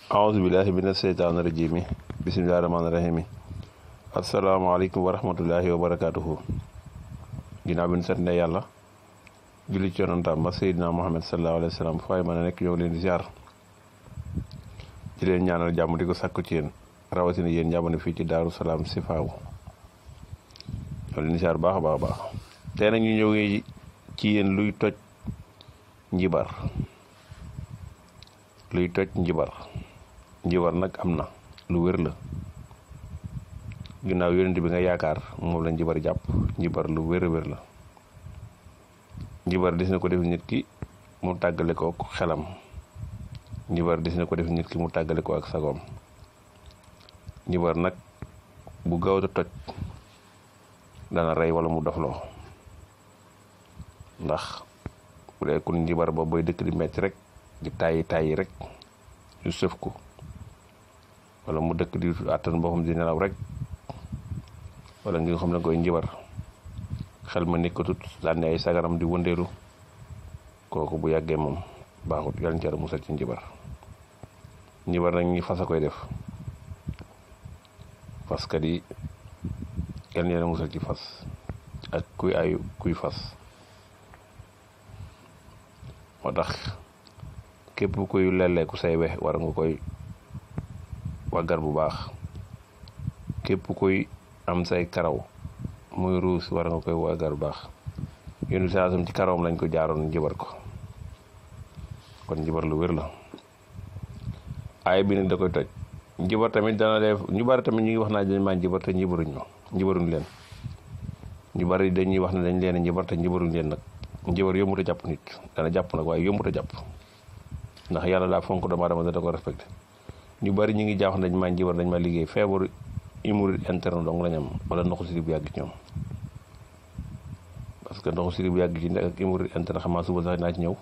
أعوذ بالله من الشيطان الرجيم بسم الله الرحمن الرحيم asalaamaaleykum wa rahmatullahi wa barakaatuhu. ginnaaw bi ñu sant yàlla julli ci yonantaam ba Seydina Muhammad sallallahu alayhi wa sallam fay mën a nekk ñoo leen di ziar di leen ñaanal jàmm di ko sàkku ci yéen rawatina yéen jàmm fii ci Daaru Salaam si faaw ñoo leen di ziar baax a baax a baax. tey nag ñu ñëwee ci yéen luy toj njibar njibar nag am na lu wér la. ginnaaw yonent bi nga yaakaar moom la njibar jàpp njibar lu wér la. njibar dis na ko def nit ki mu tàggale ko ak xelam. njibar dis na ko def nit ki mu tàggale ko ak sagoom. njibar nag bu gaaw a toj dana rey wala mu dofloo ndax bu dee kun njibar ba booy dëkk di metti rek di tàyyi rek ñu sëf ko wala mu dëkk di àttan boo xam di nelaw rek wala ngi nga xam ne koy njibar xel ma nekkatut sànni ay sagaram di wëndeelu kooku bu yàggee moom baaxut yàlla ci musal ci njibar nag ñi fas a koy def faskat yi yàlla musal ci fas ak kuy fas moo tax képp kuy lelleeku say wex war nga koy waggar bu baax képp kuy am say karaw muy ruus war nga koy waggar bu baax yéen saasam ci karawam lañ ko jaaroon njibar ko kon njibar lu wér la. aay bi nag da koy toj njibar tamit dana def ñu bari tamit ñu ngi wax naa dañ maa njibar te njibaruñ leen ñu bari dañuy wax ne dañ leen njibar te njibaruñ leen nag njibar yombut a jàpp nit dana jàpp nag waaye yombut a jàpp ndax yàlla daa fonk doomu aadama da ko respecté. ñu bari ñu ngi jaax dañ maa njibar dañ ma liggéey feebaru hémorroïde interne dong lañ am wala ndoxu siri bu yàgg ci ñoom parce que ndoxu siri bu yàgg ci ak hémorroïde interne xam naa suba sax naa ci ñëw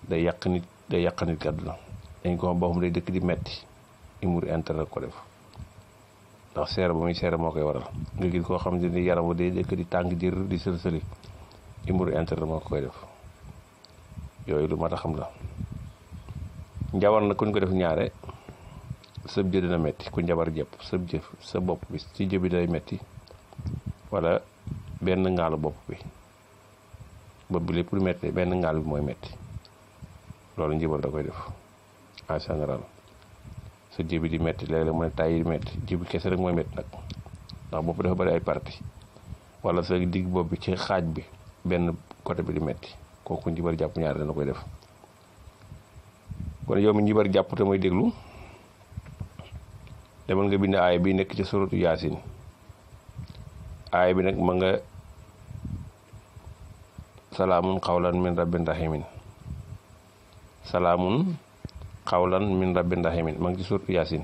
day yàq nit kàddu la dañ ko xam boo xam day dëkk di metti hémorroïde interne ko def ndax seere ba muy seere moo koy waral nga gis koo xam ne yaram ba day dëkk di tàng jër di sël-sëli hémorroïde interne moo ko koy def yooyu lu mat a xam la. njabar nag kuñ ko def ñaare sëb jë dina metti ku njabar jëpp sëb jëf sa bopp bi ci jëbi day metti wala benn ngaalu bopp bi lépp lu metti benn ngaal bi mooy metti loolu njibar da koy def en général sa jëbi di metti léeg-léeg mu ne tàyyi di metti jëbi kese rek mooy metti nag ndax bopp dafa bari ay parti wala sa digg bopp bi ci xaaj bi benn côté bi di metti kooku njibar jàpp ñaare dana koy def. kon yow mi njibar jàpp te mooy déglu demal nga bind aaya bi nekk ci suratu yaasin aaya bi nag ma nga salaamun xawlan min rabbin rahimin salaamun xawlan min rabbin rahimin ma ngi ci suratu yaasin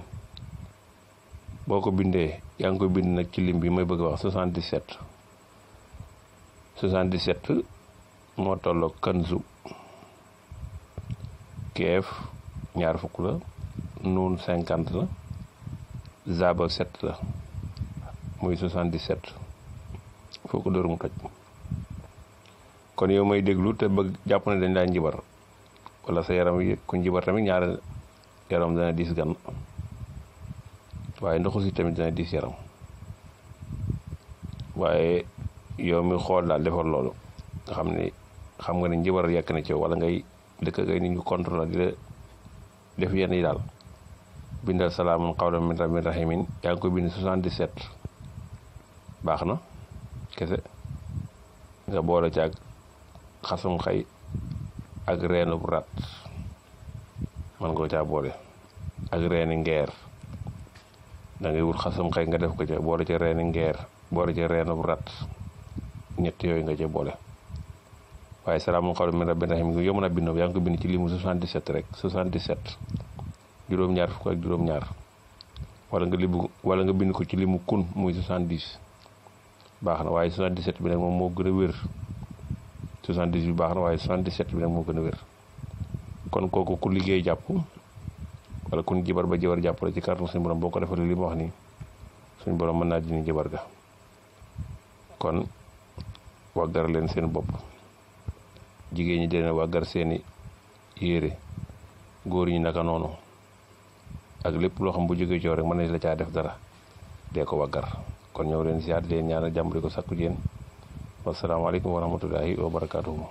boo ko bindee yaa ngi koy bind nag ci lim bi may bëgg a wax 77 moo tolloo kanzu keef 20 la nuun 50 la zaba 7 la muy 77 foo ko dóor mu toj. kon yow may déglu te bëgg jàpp ne dañ laa njibar wala sa yaram yi ku njibar tamit ñaare yaram dana diis gan waaye ndoxu si tamit dana diis yaram waaye yow mi xool daal defar loolu nga xam nga ne njibar yàkk na ci yow wala ngay dëkk ngay nit ñu contrôle di la def yenn yi daal bindal salaamun qawlan min rabbin rahimin yaa ngi ko bind 77 baax na kese nga boole ci ak xasum xay ak reenu rat man nga ko caa boole ak reeni ngeer da ngay wut xasum xay nga def ko ca boole ci reeni ngeer boole ci reenu rat ñett yooyu nga ca boole waaye salaamun qawlan min rabbin rahim nga yomb na bind yaa ngi ko bind ci limu 77 rek 77 juróom-ñaar fukk ak juróom-ñaar wala nga bind ko ci limu kun muy 70 baax na waaye 77 bi nag moom moo gën a wér 70 bi baax na waaye 77 bi nag moo gën a wér. kon kooku ku liggéey jàpp wala kun jibar ba jibar jàpp la ci kàttan suñu borom boo ko defalee li mu wax nii suñu borom mën naa dindi jibar ga. kon waggar leen seen bopp jigéen ñi dina waggar seeni yére góor ñi naka noonu ak lépp loo xam bu jógee ci yow rek mën nañ la caa def dara dee ko waggar kon ñëw leen ziar leen ñaanal jàmm di ko sakku jéen wasalaamaaleykum wa rahmatullahi wa barakaatuhu